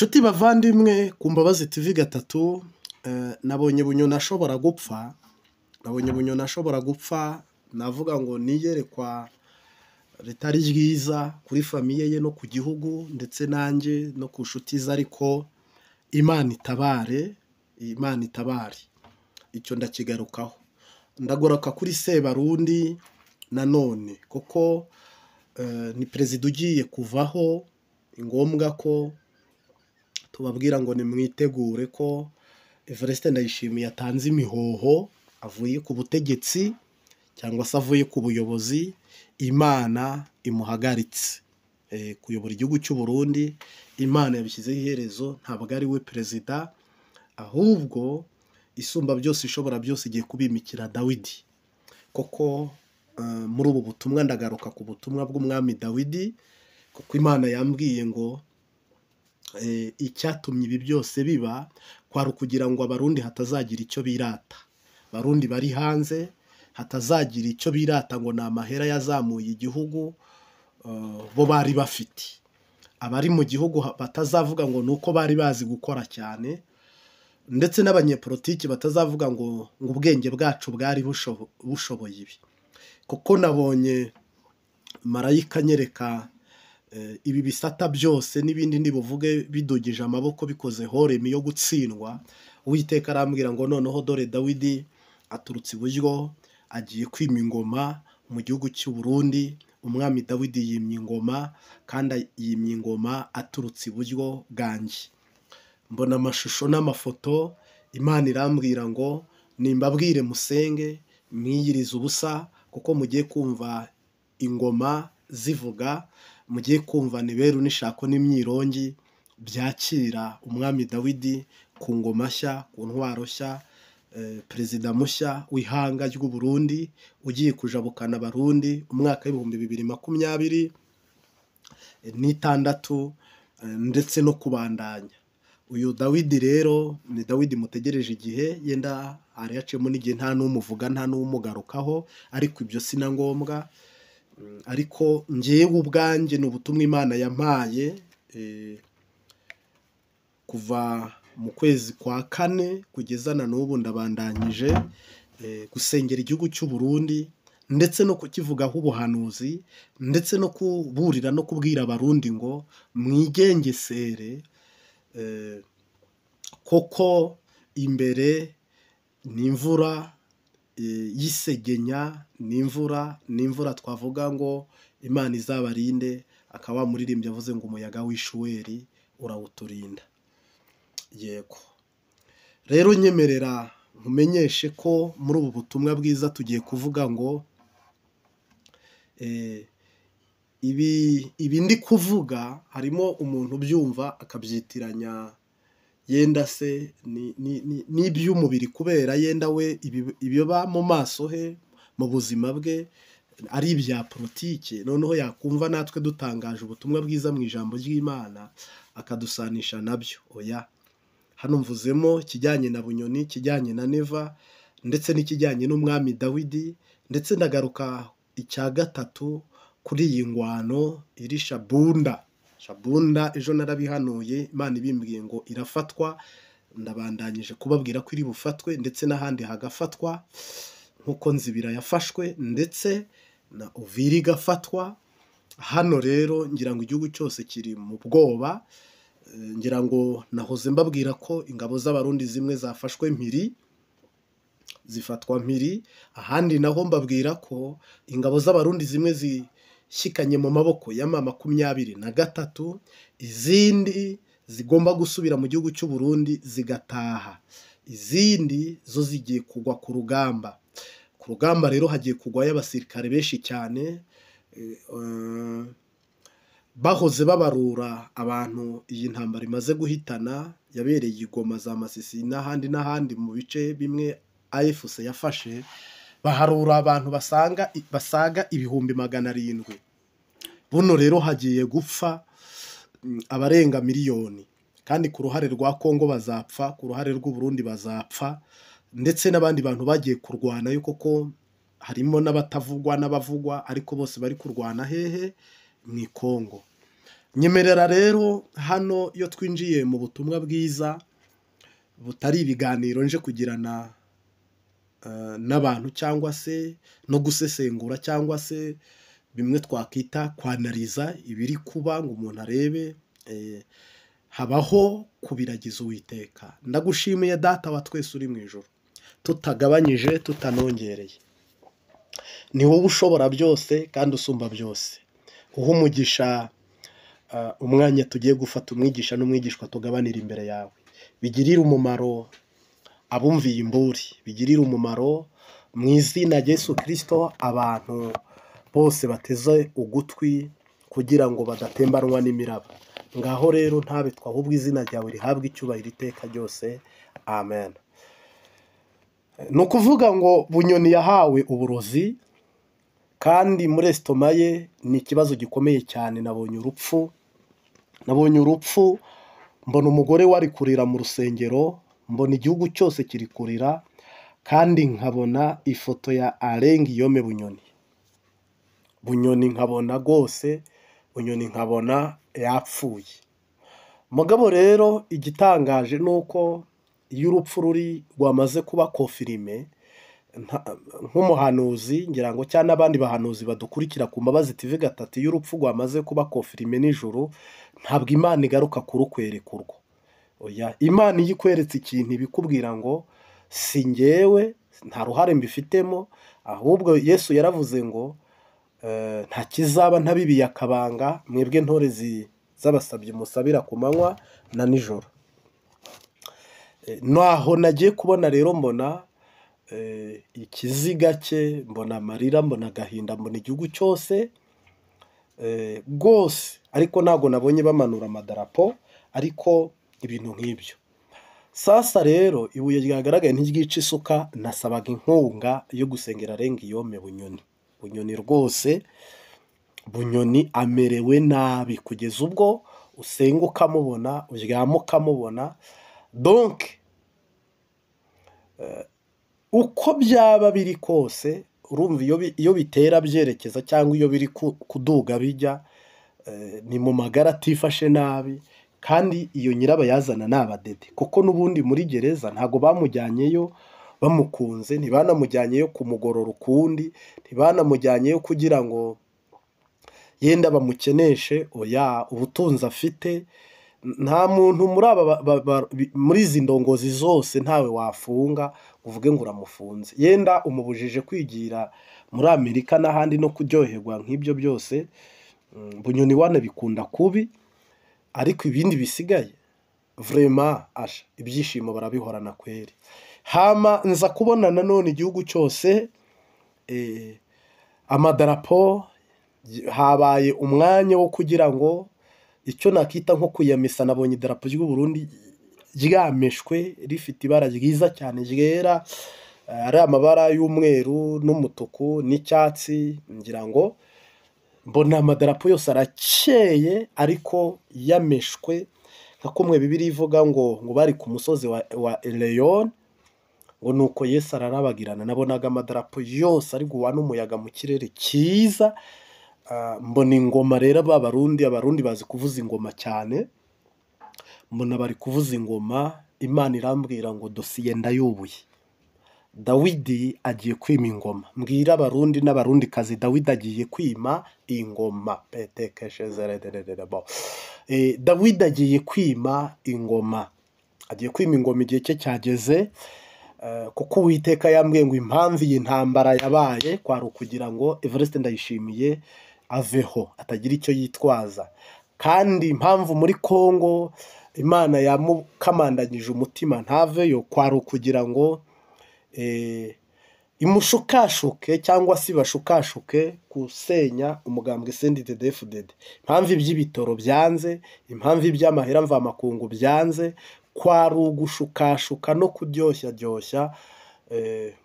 Nshuti bavandimwe ku Mbabazi TV gatatu, nabonye Bunyoni ashobora gupfa, nabonye Bunyoni ashobora gupfa, navuga ngo ni iyerekwa ritari ryiza kuri famille ye no ku gihugu ndetse nanjye no ku nshuti ze, ariko Imana itabare, Imana itabare, icyo ndakigarukaho. Ndagaruka kuri Sebarundi nanone kuko ni perezida ugiye kuvaho, ni ngombwa ko tubabwira ngo nimwitegure ko Evariste Ndayishimiye atanze imihoho, avuye ku butegetsi cyangwa se avuye ku buyobozi, Imana imuhagaritse kuyobora igihugu cy'u Burundi. Imana yabishyizeho iherezo, ntabwo ari we perezida, ahubwo isumba byose ishobora byose igiye kubimikira Dawidi. Koko muri ubu butumwa ndagaruka ku butumwa bw'umwami Dawidi, kuko Imana yambwiye ngo icyatumye ibi byose biba kwari ukugira ngo Abarundi hatazagira icyo birata, Abarundi bari hanze hatazagira icyo birata ngo ni amahera yazamuye igihugu bo bari bafite, abari mu gihugu batazavuga ngo ni uko bari bazi gukora cyane, ndetse n'abanyepolitiki batazavuga ngo ubwenge bwacu bwari bushoboye ibi. Kuko nabonye marayika anyereka ibi bisata byose n'ibindi ndibuvuge bidugije amaboko bikoze horemi yo gutsindwa. Uwiteka arambwira ngo noneho dore Dawidi aturutse iburyo agiye kwima ingoma mu gihugu cy'u Burundi. Umwami Dawidi yimye ingoma, kandi yimye ingoma aturutse iburyo bwanjye. Mbona amashusho n'amafoto, Imana irambwira ngo nimbabwire musenge mwiyirize ubusa, kuko mugiye kumva ingoma zivuga, mugiye kumva niberu n'ishako n'imyirongi byakira umwami Dawidi ku ngoma nshya, ku ntwaro nshya, perezida mushya w'ihanga ry'u Burundi ugiye kujabukana Abarundi umwaka w'2026 ndetse no kubandanya. Uyu Dawidi rero ni Dawidi mutegereje igihe, yenda hari yaciyemo n'igihe nta n'umuvuga nta n'umugarukaho, ariko ibyo si na ngombwa. Ariko njyewe ubwanjye ni ubutumwa Imana yampaye kuva mu kwezi kwa kane kugeza na n'ubu, ndabandanyije gusengera igihugu cy'u Burundi ndetse no kukivugaho ubuhanuzi, ndetse no kuburira no kubwira Abarundi ngo mwigengesere, koko imbere ni imvura y'isegenya, ni imvura twavuga ngo Imana izabarinde. Akaba muririmbyi avuze ngo umuyaga w'ishuweri urawuturinda. Yego rero nyemerera nkumenyeshe ko muri ubu butumwa bwiza tugiye kuvuga ngo ibi ndi kuvuga harimo umuntu ubyumva akabyitiranya yenda se n'iby'umubiri, kubera yenda we ibiba mu maso he mu buzima bwe ari ibya politike, noneho yakumva natwe dutangaje ubutumwa bwiza mu ijambo ry'Imana akadusanisha nabyo. Oya, hano mvuzemo ikijyanye na Bunyoni, ikijyanye na Neva, ndetse n'ikijyanye n'umwami Dawidi, ndetse ndagaruka icya gatatu kuri iyi ngwano iri Shabunda. Shabunda ejo narabihanuye, Imana ibimbwiye ngo irafatwa, ndabandanyije kubabwira ko iri bufatwe ndetse n'ahandi hagafatwa, nkuko Nzibira yafashwe ndetse na Uvira igafatwa. Hano rero ngira ngo igihugu cyose kiri mu bwoba. Ngira ngo nahoze mbabwira ko ingabo z'Abarundi zimwe zafashwe mpiri, zifatwa mpiri, ahandi naho mbabwira ko ingabo z'Abarundi zimwe zishyikanye mu maboko ya M23, izindi zigomba gusubira mu gihugu cy'u Burundi zigataha, izindi zo zigiye kugwa ku rugamba. Ku rugamba rero hagiye kugwayo abasirikare benshi cyane, bahoze babarura abantu iyi ntambara imaze guhitana, yabereye i Goma za Masisi n'ahandi n'ahandi mu bice bimwe AFC yafashe, baharura abantu basaga 700,000. Buno rero hagiye gupfa abarenga miliyoni, kandi ku ruhare rwa Kongo bazapfa, ku ruhare rw'u Burundi bazapfa, ndetse n'abandi bantu bagiye kurwana yuko koko harimo n'abatavugwa n'abavugwa, ariko bose bari kurwana hehe? Mu Kongo. Nyemerera rero hano iyo twinjiye mu butumwa bwiza butari ibiganiro nje kugirana n'abantu cyangwa se no gusesengura cyangwa se bimwe twakwita kwanariza ibiri kuba ngo umuntu arebe, habaho kubiragiza Uwiteka. Ndagushimiye Data wa twese uri mu ijuru, tutagabanyije tutanongereye, ni wowe ushobora byose kandi usumba byose. Uha umugisha umwanya tugiye gufata umwigisha n'umwigishwa tugabanira imbere yawe, bigirire umumaro abumviye imburi, bigirire umumaro mu izina rya Yesu Kristo abantu bose bateze ugutwi kugira ngo badatembanwa n'imiraba. Ngaho rero ntabitwa, ahubwo izina ryawe rihabwe icyubahiro iteka ryose, amen. Ni ukuvuga ngo Bunyoni yahawe uburozi kandi muri esitoma ye ni ikibazo gikomeye cyane. Nabonye urupfu, nabonye urupfu, mbona umugore wari kurira mu rusengero, mbona igihugu cyose kiri kurira, kandi nkabona ifoto ya Alain Guillaume Bunyoni. Bunyoni nkabona rwose, Bunyoni nkabona yapfuye. Mugabo rero igitangaje ni uko iyo urupfu ruri rwamaze kuba confirmé, nk'umuhanuzi ngira ngo cyangwa n'abandi bahanuzi badukurikira ku Mbabazi TV 3, iyo urupfu rwamaze kuba confirmé nijoro, ntabwo Imana igaruka kurukwereka urwo. Oya, Imana iyo ikweretse ikintu ibikubwira ngo si njyewe, nta ruhare mbifitemo, ahubwo Yesu yaravuze ngo nta kizaba ntabibiye akabanga, mwebwe ntore z'abasabyi musabira ku manywa na nijoro. Naho nagiye kubona rero mbona ikiziga cye, mbona amarira, mbona agahinda, mbona igihugu cyose rwose, ariko ntabwo nabonye bamanura amadarapo, ariko ibintu nk'ibyo. Sasa rero ibuye ryagaragaye ntiryica isuka, nasabaga inkunga yo gusengera Alain Guillaume Bunyoni. Bunyoni rwose, Bunyoni amerewe nabi kugeza ubwo usenga ukamubona, uryama ukamubona. Donc uko byaba biri kose, urumva iyo bitera byerekeza cyangwa iyo biri kuduga bijya, ni mu magara atifashe nabi, kandi iyo nyirabayazana ni abadede, kuko n'ubundi muri gereza ntabwo bamujyanyeyo bamukunze, ntibanamujyanyeyo kumugorora ukundi, ntibanamujyanyeyo kugira ngo yenda bamukeneshe. Oya, ubutunzi afite nta muntu muri aba muri izi ndongozi zose ntawe wafunga uvuge ngo uramufunze, yenda umubujije kwigira muri Amerika n'ahandi no kuryoherwa nk'ibyo byose. Bunyoni wane bikunda kubi, ariko ibindi bisigaye vraiment asha ibyishimo barabihorana kweri. Hama nza kubona nanone igihugu cyose amadarapo, habaye umwanya wo kugira ngo icyo nakita nko kuyamesa. Nabonye idarapo ry'u Burundi ryameshwe rifite ibara ryiza cyane ryera, ari amabara y'umweru n'umutuku n'icyatsi, ngira ngo mbona amadarapo yose arakeye ariko yameshwe nka kumwe Bibiliya ivuga ngo bari ku musozi wa Eleyoni, ngo nuko Yesu ararabagirana. Nabonaga amadarapo yose ari guhuha n'umuyaga mu kirere cyiza. Mbona ingoma rero, Abarundi bazi kuvuza ingoma cyane, mbona bari kuvuza ingoma. Imana irambwira ngo dosiye ndayubuye, Dawidi agiye kwima ingoma. Mbwira Abarundi n'Abarundikazi, Dawidi agiye kwima ingoma. Dawidi agiye kwima ingoma, agiye kwima ingoma, igihe cye cyageze, kuko Uwiteka yambwiye ngo impamvu iyi ntambara yabaye kwari ukugira ngo Evariste Ndayishimiye aveho atagira icyo yitwaza, kandi impamvu muri Kongo Imana yamukamandanyije umutima ntaveyo kwari ukugira ngo imushukashuke cyangwa se ibashukashuke gusenya umugambwe CNDD-FDD. Impamvu iby'ibitoro byanze, impamvu iby'amahera mvamakungu byanze, kwari ugushukashuka no kuryoshya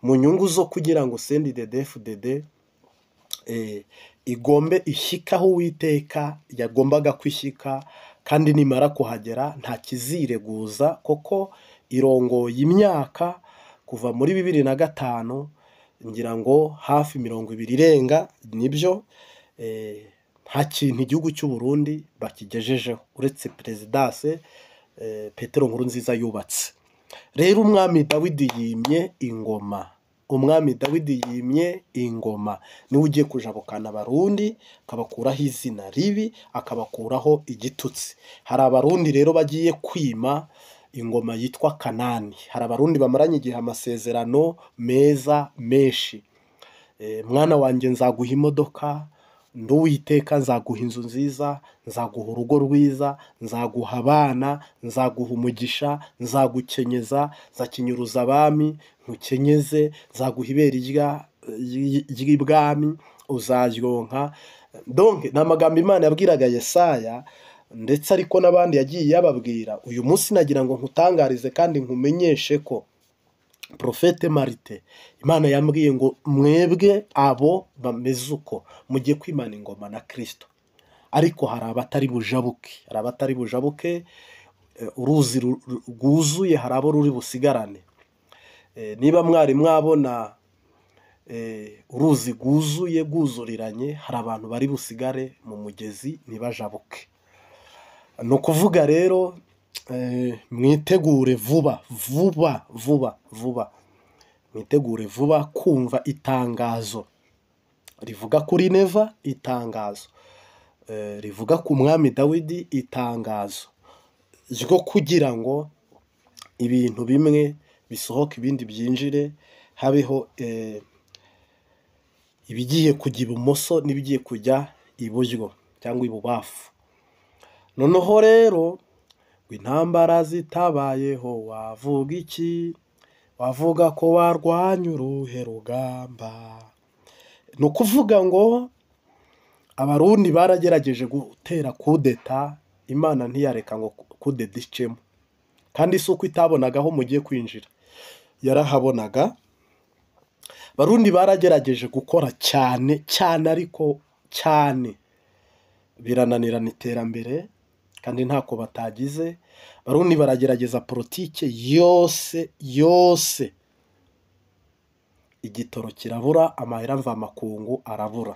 mu nyungu zo kugira ngo CNDD-FDD igombe ishyikaho Uwiteka yagombaga kwishyika, kandi nimara kuhagera nta kizireguza, kuko irongoye imyaka kuva muri 2005 ngira ngo hafi 20 irenga, nibyo. Nta kintu igihugu cy'u Burundi bakigejejeho uretse perezidanse Petero Nkurunziza yubatse. Rero umwami Dawidi yimye ingoma, umwami Dawidi yimye ingoma, niwe ugiye kujabukana Abarundi akabakuraho izina ribi, akabakuraho igitutsi. Hari Abarundi rero bagiye kwima ingoma yitwa Kanani. Hari Abarundi bamaranye igihe amasezerano meza menshi. Mwana wanjye nzaguha imodoka, nduwiteka nzaguha inzu nziza, nzaguha urugo rwiza, nzaguha abana, nzaguha umugisha, nzagukenyeza, nzakenyuruza abami, nkukenyeze, nzaguha ibere ry'ibwami, uzaryonka. Donc ni amagambo Imana yabwiraga Yesaya, ndetse ariko n'abandi yagiye yababwira. Uyu munsi nagira ngo nkutangarize kandi nkumenyeshe ko Profete Marite Imana yambwiye ngo mwebwe abo bameze uko mugiye kwimana ingoma na Kristo. Ariko hari abatari bujabuke, hari abatari bujabuke, uruzi rwuzuye hari abo ruri busigarane. Niba mwari mwabona uruzi rwuzuye rwuzuriranye, hari abantu bari busigare mu mugezi ntibajabuke. Ni ukuvuga rero mwitegure vuba vuba vuba vuba, mwitegure vuba kumva itangazo rivuga kuri Neva, itangazo rivuga ku mwami Dawidi, itangazo ryo kugira ngo ibintu bimwe bisohoke ibindi byinjire, habeho ibigiye kujya ibumoso n'ibigiye kujya iburyo cyangwa ibubafu. Noneho rero intambara zitabayeho wavuga iki? Wavuga ko warwanya uruhe rugamba? Ni ukuvuga ngo Abarundi baragerageje gutera kudeta, Imana ntiyareka ngo kudeta icemo. Kandi si uko itabonaga aho mugiye kwinjira, yarahabonaga. Abarundi baragerageje gukora cyane cyane, ariko cyane birananirana iterambere, kandi ntako batagize. Abarundi baragerageza politike yose yose, igitoro kirabura, amahera mvamakungu arabura.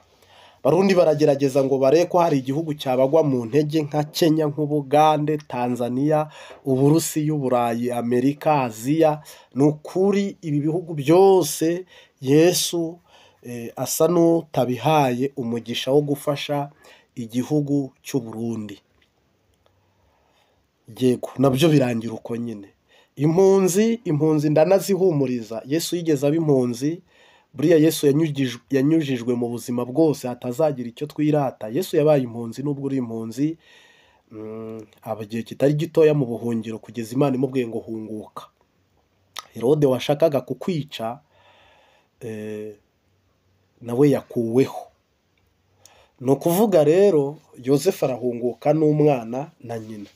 Abarundi baragerageza ngo barebe ko hari igihugu cyabagwa mu ntege nka Kenya, nk'Ubugande, Tanzania, Uburusiya, Uburayi, Amerika, Aziya. Ni ukuri ibi bihugu byose Yesu asa n'utabihaye umugisha wo gufasha igihugu cy'u Burundi. Yego nabyo birangira uko nyine. Impunzi, impunzi ndanazihumuriza. Yesu yigeze aba impunzi. Buriya Yesu yanyujijwe mu buzima bwose hatazagira icyo twirata. Yesu yabaye impunzi, nubwo uri impunzi aba igihe kitari gitoya mu buhungiro kugeza Imana imubwiye ngo hunguka. Herode washakaga kukwica nawe yakuweho. Ni ukuvuga rero Yosefu arahunguka n'umwana na nyina.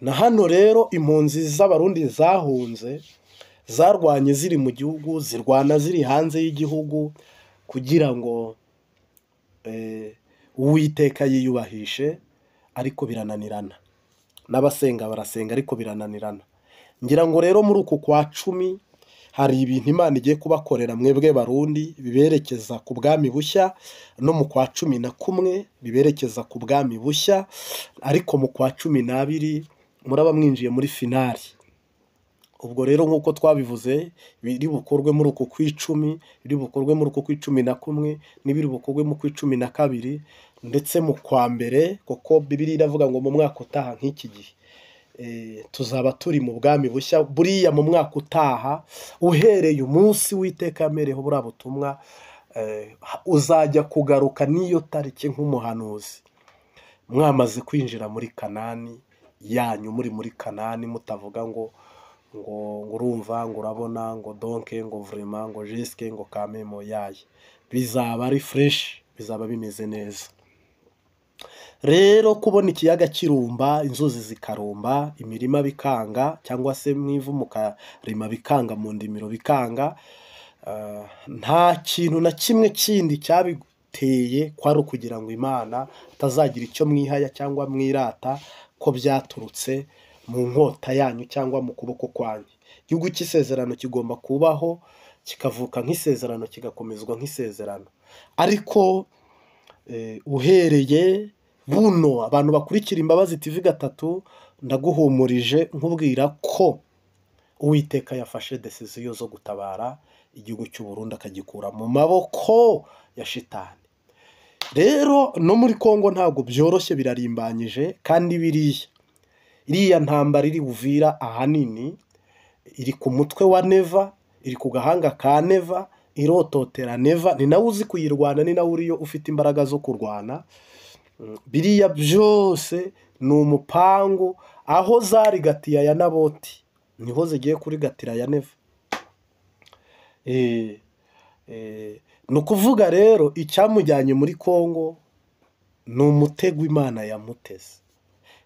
Na hano rero impunzi z'Abarundi zahunze, zarwanye ziri mu gihugu, zirwana ziri hanze y'igihugu kugira ngo Uwiteka yiyubahishe, ariko birananirana. N'abasenga barasenga ariko birananirana. Ngira ngo rero muri uku kwa 10 hari ibintu Imana igiye kubakorera mwebwe Barundi biberekeza ku bwami bushya, no mu kwa 11 biberekeza ku bwami bushya, ariko mu kwa 12 muraba mwinjiye muri finali. Ubwo rero nk'uko twabivuze, biri bukorwe muri uku kw'icumi, biri bukorwe muri uku kw'icumi na kumwe, n'ibiri bukorwe mu kw'icumi na kabiri, ndetse mu kwa mbere, kuko Bibiliya iravuga ngo mu mwaka utaha nk'iki gihe tuzaba turi mu bwami bushya. Buriya mu mwaka utaha uhereye umunsi w'iteka yamereyeho buriya butumwa, uzajya kugaruka n'iyo tariki nk'umuhanuzi, mwamaze kwinjira muri Kanani yanyu, muri muri Kanani, mutavuga ngo ngo urumva, ngo urabona, ngo donke, ngo vrema, ngo jiske, ngo kamemo yaye. Bizaba ari fresh, bizaba bimeze neza. Rero kubona ikiyaga kirumba, inzuzi zikarumba, imirima bikanga, cyangwa se mwivu mukarima bikanga, mu ndimiro bikanga, nta kintu na kimwe kindi cyabiteye kwari ukugira ngo Imana itazagira icyo mwihaya cyangwa mwirata ko byaturutse mu nkota yanyu cyangwa mu kuboko kwanyu. Igihugu cy'isezerano kigomba kubaho, kikavuka nk'isezerano, kigakomezwa nk'isezerano. Ariko Uhereye buno abantu bakurikira Imbabazi TV 3, ndaguhumurije nkubwira ko Uwiteka yafashe decision zo gutabara igihugu cy'u Burundi akagikura mu maboko ya shitani. Rero no muri Kongo ntabwo byoroshye, birarimbanyije, kandi biriya iriya ntambara iri Uvira ahanini iri ku mutwe wa Neva, iri ku gahanga ka Neva, irototera Neva, ni nawe uzi kuyirwana, ni nawe uriyo ufite imbaraga zo kurwana. Biriya byose ni umupangu, aho zari gatiya ya Naboti niho zigiye kuri gatira ya Neva. Ni ukuvuga rero icyamujyanye muri Kongo ni umutego Imana yamuteze,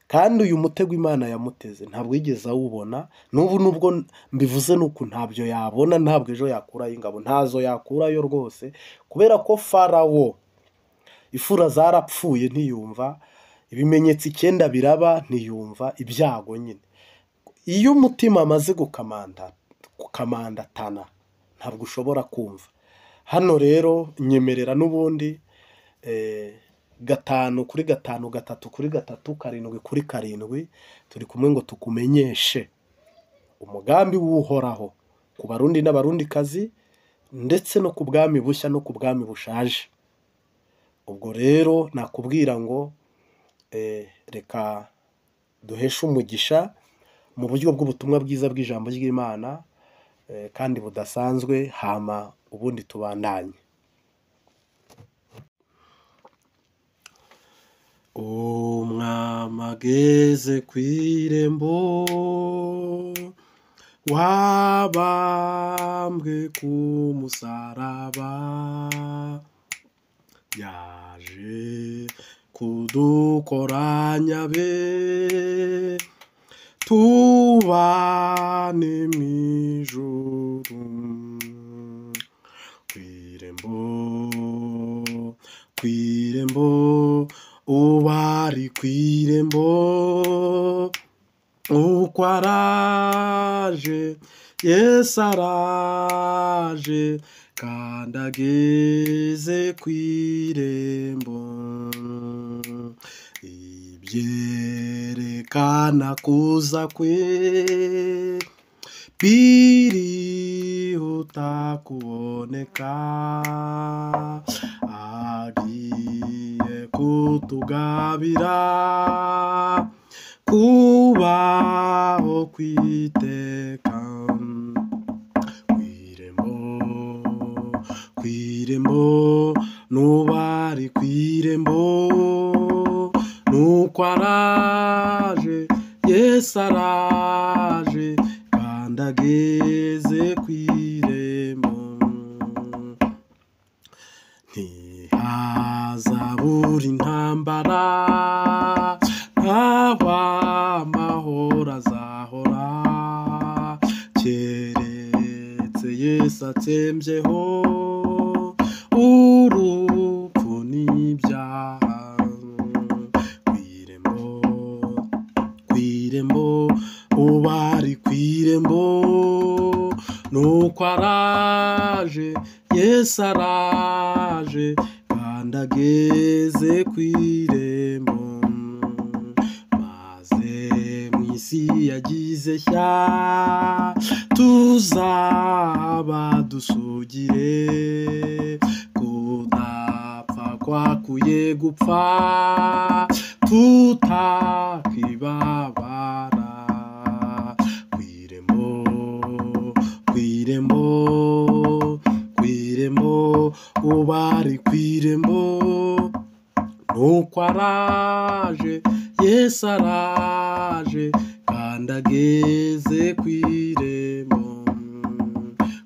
kandi uyu mutego Imana yamuteze ntabwo yigeze awubona. N'ubu nubwo mbivuze nuko ntabyo yabona, ntabwo ejo yakurayo ingabo, ntazo yakurayo rwose, kubera ko Farawo ifura zarapfuye ntiyumva, ibimenyetso 9 biraba ntiyumva, ibyago nyine. Iyo umutima amaze gukamandatana ntabwo ushobora kumva. Hano rero nyemerera n'ubundi 5 kuri 5, 3 kuri 3, 7 kuri 7, turi kumwe ngo tukumenyeshe umugambi w'Uhoraho ku Barundi n'Abarundikazi, ndetse no ku bwami bushya no ku bwami bushaje. Ubwo rero nakubwira ngo reka duheshe umugisha mu buryo bw'ubutumwa bwiza bw'ijambo ry'Imana kandi budasanzwe, hama ubundi tubandanye. Umwami ageze ku irembo, wabambwe ku musaraba, yaje kudukoranya be tubane mw'ijuru. Kw'irembo, kw'irembo, ubari kw'irembo, uko araje Yesu araje, kandi ageze kw'irembo. Ibyerekana kuza kwe birihuta kuboneka, agiye kutugabira kubaho kwiteka. Kw'irembo, kw'irembo, n'ubari kw'irembo, nuko araje Yesu araje, kandi ageze kw'irembo. Ntihazabura intambara, ntaho amahoro azahora, keretse Yesu atsembyeho urupfu n'ibyaha. Kw'irembo, kw'irembo, ubari kw'irembo, nuko araje Yesu araje, kandi ageze kw'irembo. Maze mw'isi yagize shya, tuzaba dusugire, kudapfa kwakuye gupfa, tutakibabara. Kw'irembo, kw'irembo, kw'irembo, ubari kw'irembo, nuko araje Yesu araje, kandi ageze kw'irembo.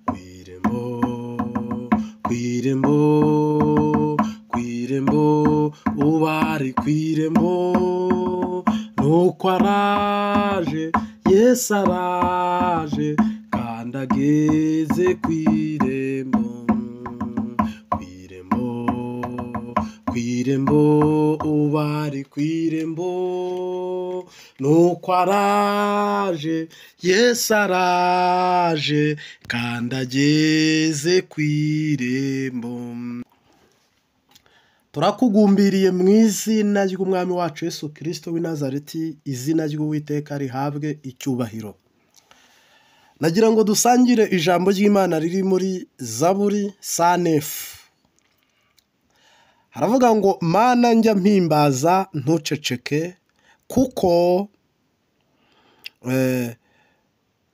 Kw'irembo, kw'irembo, kw'irembo, ubari kw'irembo, nuko araje Yesu araje, kandi ageze kw'irembo. Kw'irembo, kw'irembo, ubari kw'irembo, nuko araje Yesu araje, kandi ageze kw'irembo. Turakugumbiriye mu izina ry'Umwami wacu Yesu Kristo w'i Nazareti, izina ry'Uwiteka rihabwe icyubahiro. Nagira ngo dusangire ijambo ry'Imana riri muri Zaburi 109. Haravuga ngo Mana njya mpimbaza ntuceceke, kuko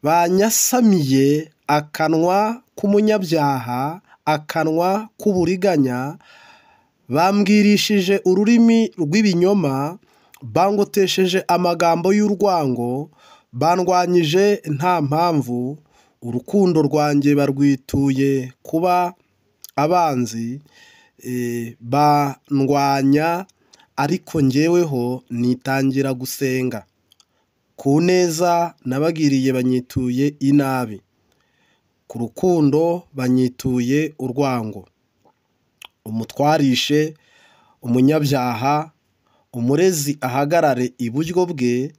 banyasamiye akanwa k'umunyabyaha, akanwa k'uburiganya, bambwirishije ururimi rw'ibinyoma, bangotesheje amagambo y'urwango, bandwanyije nta mpamvu, urukundo rwanjye barwituye kuba abanzi, bandwanya ariko njyeweho nitangira gusenga. Ku neza nabagiriye banyituye inabi, ku rukundo banyituye urwango. Umutwarishe umunyabyaha, umurezi ahagarare iburyo bwe,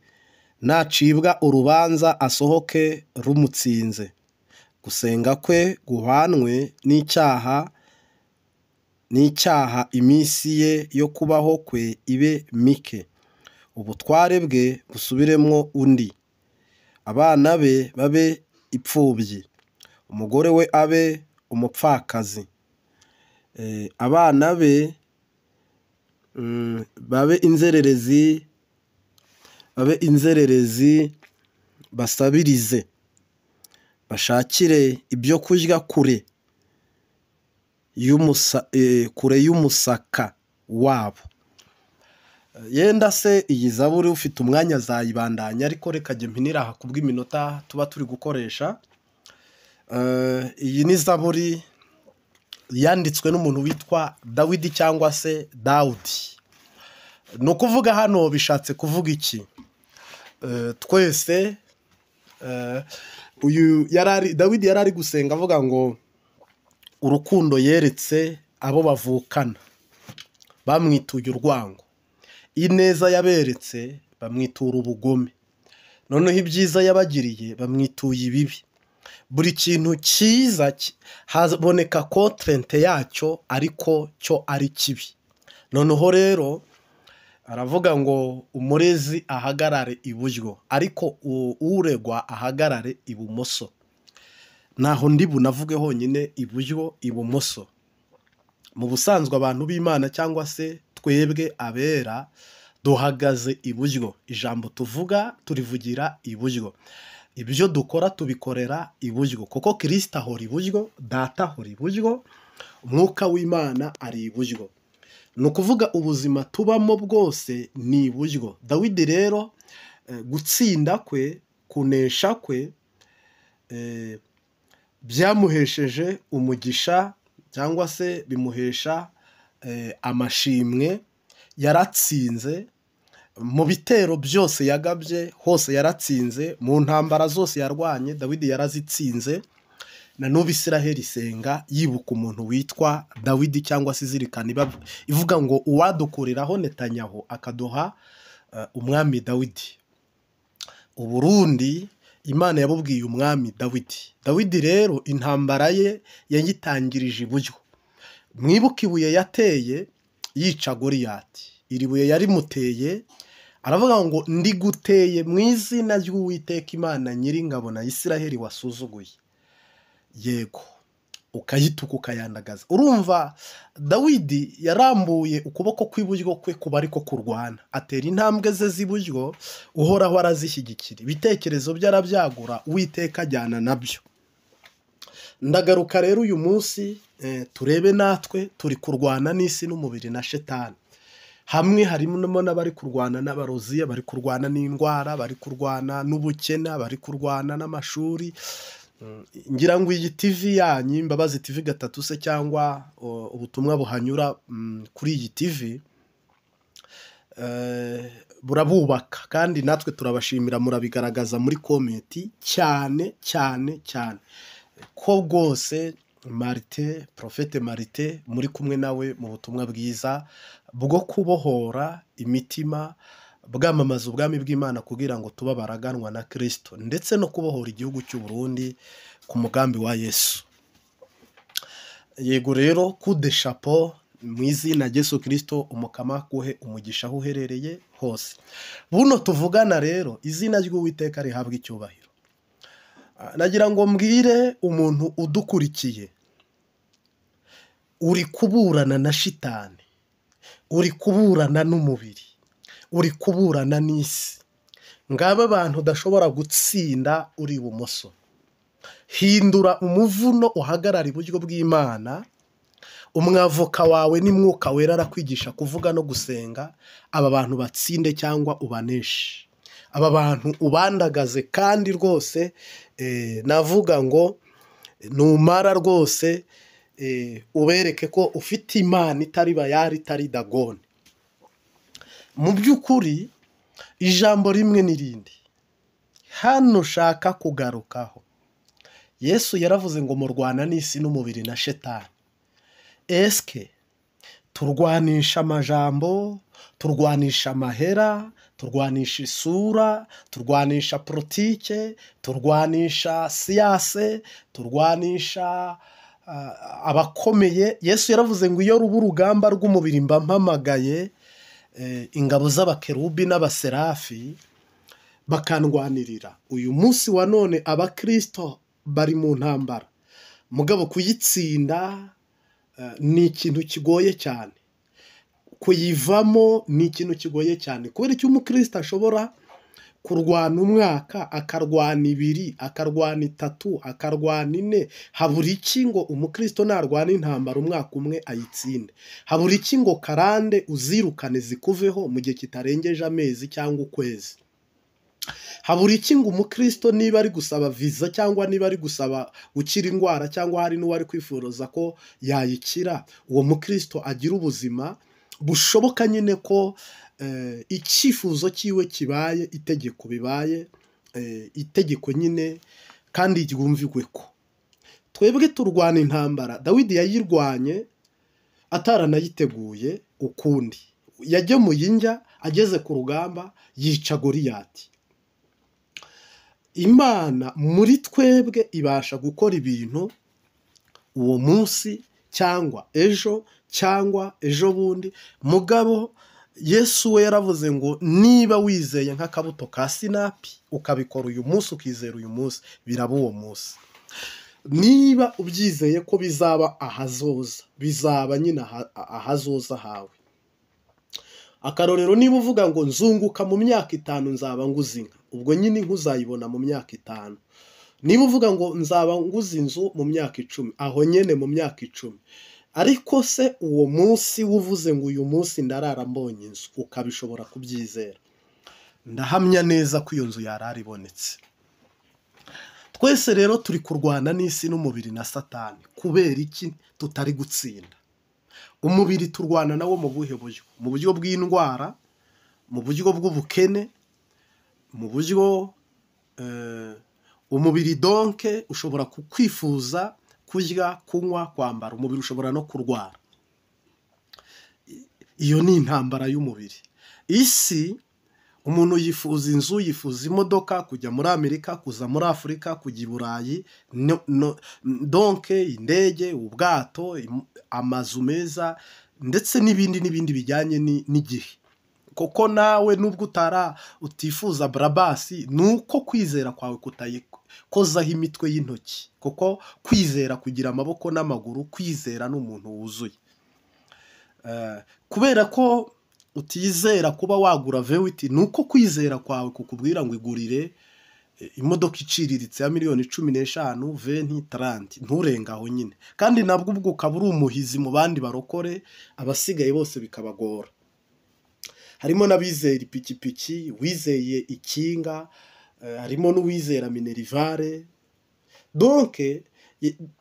nacibwa urubanza asohoke rumutsinze. Gusenga kwe guhanwe n'icyaha, iminsi ye yo kubaho kwe ibe mike. Ubutware bwe busubiremo undi, abana be babe ipfubyi, umugore we abe umupfakazi, abana be babe inzererezi, basabirize, bashakire ibyo kurya kure y'umusaka wabo. Yenda se iyi zaburi ufite umwanya azayibandanya, ariko reka jye mpinira aha kubw'iminota tuba turi gukoresha. Iyi ni zaburi yanditswe n'umuntu witwa Dawidi cyangwa se Dawudi. Ni ukuvuga hano bishatse kuvuga iki? Twese uyu Dawidi yari ari gusenga avuga ngo urukundo yeretse abo bavukana bamwituye urwango, ineza yaberetse bamwitura ubugome, noneho ibyiza yabagiriye bamwituye ibibi. Buri kintu cyiza haboneka kontrente yacyo ariko cyo ari kibi. Noneho rero aravuga ngo umurezi ahagarare iburyo, ariko uregwa ahagarare ibumoso. Naho ndi bunavuge honyine iburyo ibumoso. Mu busanzwe abantu b'Imana cyangwa se twebwe abera duhagaze iburyo. Ijambo tuvuga turivugira iburyo, ibyo dukora tubikorera iburyo, kuko Kristo ahora iburyo, Data ahora iburyo, Umwuka w'Imana ari iburyo. Ni ukuvuga ubuzima tubamo bwose ni iburyo. Dawidi rero gutsinda kwe, kunesha kwe, byamuhesheje umugisha cyangwa se bimuhesha amashimwe. Yaratsinze mu bitero byose yagabye hose, yaratsinze mu ntambara zose yarwanye, Dawidi yarazitsinze. Na n'ubu Isiraheli isenga yibuka umuntu witwa Dawidi cyangwa se izirikana ivuga ngo uwadukuriraho Netanyahu akaduha umwami Dawidi. Uburundi Imana yabubwiye umwami Dawidi. Dawidi rero intambara ye yayitangirije iburyo. Mwibuke ibuye yateye yica Goliyati. Iri buye yarimuteye aravuga ngo ndiguteye mu izina ry'Uwiteka Imana nyiringabo na Isiraheli wasuzuguye. Yego, ukayituka ukayandagaza. Urumva Dawidi yarambuye ukuboko kw'iburyo kwe kuba ariko kurwana, atera intambwe ze z'iburyo, Uhoraho arazishyigikira, ibitekerezo bye arabyagura, Uwiteka ajyana nabyo. Ndagaruka rero uyu munsi turebe natwe turi kurwana n'isi n'umubiri na Shetani. Hamwe harimo n'abari kurwana n'abarozi, bari kurwana n'indwara, bari kurwana n'ubukene, bari kurwana n'amashuri. Ngira ngo iyi TV yanyu Imbabazi TV 3 se cyangwa ubutumwa buhanyura kuri iyi TV burabubaka, kandi natwe turabashimira, murabigaragaza muri komenti cyane cyane cyane ko rwose Marite, Profete Marite muri kumwe nawe mu butumwa bwiza bwo kubohora imitima, bwamamaza ubwami bw'Imana kugira ngo tuba baraganwa na Kristo, ndetse no kubohora igihugu cy'u Burundi ku mugambi wa Yesu. Yego rero coup de chapeau, Mu izina Yesu Kristo umukama kuhe umugisha aho uherereye hose. Buno tuvugana rero, izina ry'Uwiteka rihabwa icyubahiro. Nagira ngo mbwire umuntu udukurikiye, uri kuburana na shitani, uri kuburana n'umubiri, uri kuburana n'isi, ngaba abantu udashobora gutsinda uri ibumoso. Hindura umuvuno uhagarara iburyo bw'Imana. Umwavoka wawe ni Mwuka Wera, arakwigisha kuvuga no gusenga. Aba bantu batsinde cyangwa ubaneshe, aba bantu ubandagaze, kandi rwose navuga ngo numara rwose ubereke ko ufite Imana itari Bayari, itari Dagoni. Mu by'ukuri ijambo rimwe n'irindi hano ushaka kugarukaho, Yesu yaravuze ngo murwana n'isi n'umubiri na shetani. Eske turwanisha amajambo, turwanisha amahera, turwanisha isura, turwanisha politike, turwanisha siyase, turwanisha abakomeye? Yesu yaravuze ngo iyo ruba urugamba rw'umubiri mba mpamagaye ingabo z'abakerubi n'abaserafi bakandwanirira. Uyu munsi wa none abakristo bari mu ntambara, mugabo kuyitsinda ni ikintu kigoye cyane, kuyivamo ni ikintu kigoye cyane. Kubera icyo umukristo ashobora kurwana umwaka, akarwana 2, akarwana 3, akarwana 4, habura iki ngo umukristo narwana intambara umwaka umwe ayitsinde? Habura iki ngo karande uzirukane zikuveho mu gihe kitarengeje amezi cyangwa ukwezi? Habura iki ngo umukristo niba ari gusaba visa cyangwa niba ari gusaba gukira indwara cyangwa hari n'uwari kwifuza ko yayikira, uwo mukristo agira ubuzima bushoboka nyine ko icyifuzo cyiwe kibaye itegeko, bibaye itegeko nyine, kandi ryumvigwe ko twebwe turwana intambara. Dawidi yayirwanye ataranayiteguye ukundi, yagemuye injya, ageze ku rugamba yica Goliyati. Imana muri twebwe ibasha gukora ibintu uwo munsi cyangwa ejo cyangwa ejo bundi. Mugabo Yesu we yaravuze ngo niba wizeye nk'akabuto ka sinapi ukabikora uyu munsi, ukizera uyu munsi, biraba uwo munsi. Niba ubyizeye ko bizaba ahazoza, bizaba nyine ahazoza hawe. Akarorero, niba uvuga ngo nzunguka mu myaka 5 nzaba nguze inka, ubwo nyine inka uzayibona mu myaka 5. Niba uvuga ngo nzaba nguze inzu mu myaka 10, aho nyene mu myaka 10. Ariko se uwo munsi uvuze ngo uyu munsi ndarara mbonye inzu, ukabishobora kubyizera, ndahamya neza ko iyo nzu yarara ibonetse. Twese rero turi kurwana n'isi n'umubiri na Satani. Kubera iki tutari gutsinda? Umubiri turwana nawo mu buhe buryo? Mu buryo bw'indwara, mu buryo bw'ubukene, mu buryo umubiri donke ushobora kukwifuza kurya, kunywa, kwambara, umubiri ushobora no kurwara. Iyo ni intambara y'umubiri. Isi umuntu yifuza inzu, yifuza imodoka, kujya muri Amerika, kuza muri Afurika, kujya i Burayi, donke indege, ubwato, amazu meza, ndetse n'ibindi n'ibindi bijyanye n'igihe. Koko nawe nubwo utara utifuza Brabasi, nuko kwizera kwawe kutayikozaho imitwe y'intoki, kuko kwizera kugira amaboko n'amaguru, kwizera n'umuntu wuzuye. Kubera ko utizera kuba wagura V8, nuko kwizera kwawe kukubwira ngo igurire imodoka iciriritse ya miliyoni 15 20 30, nturenga aho nyine. Kandi nabwo ubwo ukaba uri umuhizi mu bandi barokore, abasigaye bose bikabagora. Harimo n'abizera ipikipiki, wizeye ikinga, harimo n'uwizera minerivare. Donc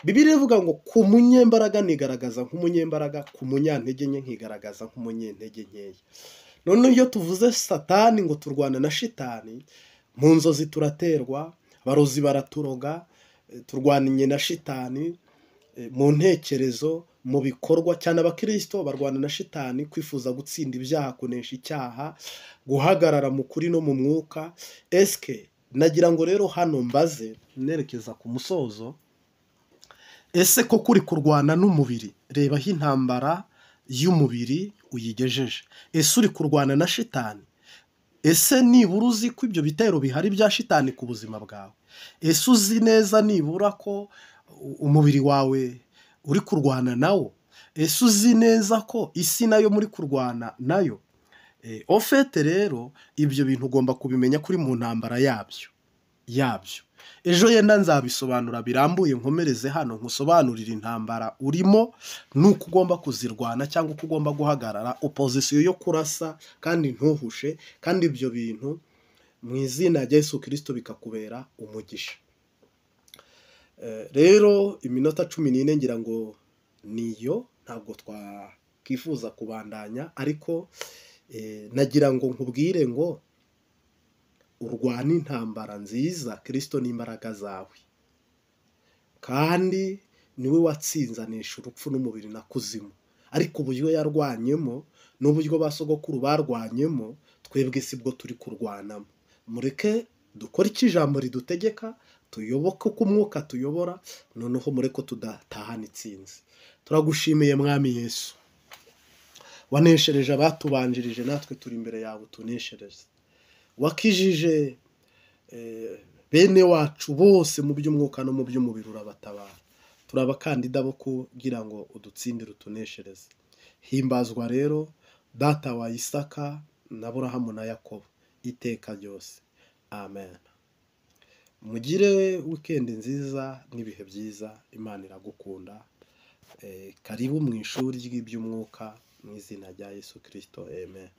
Bibiliya ivuga ngo ku munyembaraga nigaragaza nk'umunyembaraga, ku munyantege nke nkigaragaza nk'umunyantege nkeya. None iyo tuvuze Satani ngo turwana na shitani, mu nzozi turaterwa, abarozi baraturoga, turwaniye na shitani mu ntekerezo, mu bikorwa. Cyane abakristo barwana na shitani, kwifuza gutsinda ibyaha, kunesha icyaha, guhagarara mu kuri no mu mwuka. Eske nagira ngo rero hano mbaze nerekeza ku musozo, ese ko kuri kurwana n'umubiri? Reba aho intambara y'umubiri uyigejeje? Ese uri kurwana na shitani? Ese nibura uzi ko ibyo bitero bihari bya shitani ku buzima bwawe? Ese uzi neza nibura ko umubiri wawe uri kurwana nawo? Ese uzi neza ko isi nayo muri kurwana nayo? Au fait rero ibyo bintu ugomba kubimenya kuri mu ntambara yabyo. Ejo yenda nzabisobanura birambuye, nkomereze hano nkusobanurire intambara urimo nuko ugomba kuzirwana cyangwa uko ugomba guhagarara opposition yo kurasa kandi ntuhushe, kandi ibyo bintu mu izina rya Yesu Kristo bikakubera umugisha. Rero iminota 14 ngira ngo niyo, ntabwo twakifuza kubandanya, ariko nagira ngo nkubwire ngo urwane intambara nziza, Kristo n'imbaraga zawe, kandi niwe watsinzanisha urupfu n'umubiri na kuzimu. Ariko uburyo yarwanyemo n'uburyo ba sogokuru barwanyemo, twebwe sibwo turi kurwanamo. Mureke dukore icyo ijambo ridutegeka, tuyoboke uko umwuka tuyobora, noneho mureke tudatahana itsinzi. Turagushimiye Mwami Yesu, waneshereje abatubanjirije, natwe turi imbere yawe utuneshereze. Wakijije bene wacu bose mu by'umwuka no mu by'umubiri, urabatabara. Turi abakandida bo kugira ngo udutsindire utuneshereze. Himbazwa rero Data wa Isaka na Aburahamu na Yakobo iteka ryose. Amen. Mugire wikendi nziza n'ibihe byiza. Imana iragukunda. Karibu mu ishuri ry'iby'umwuka mu izina rya Yesu Kristo. Amen.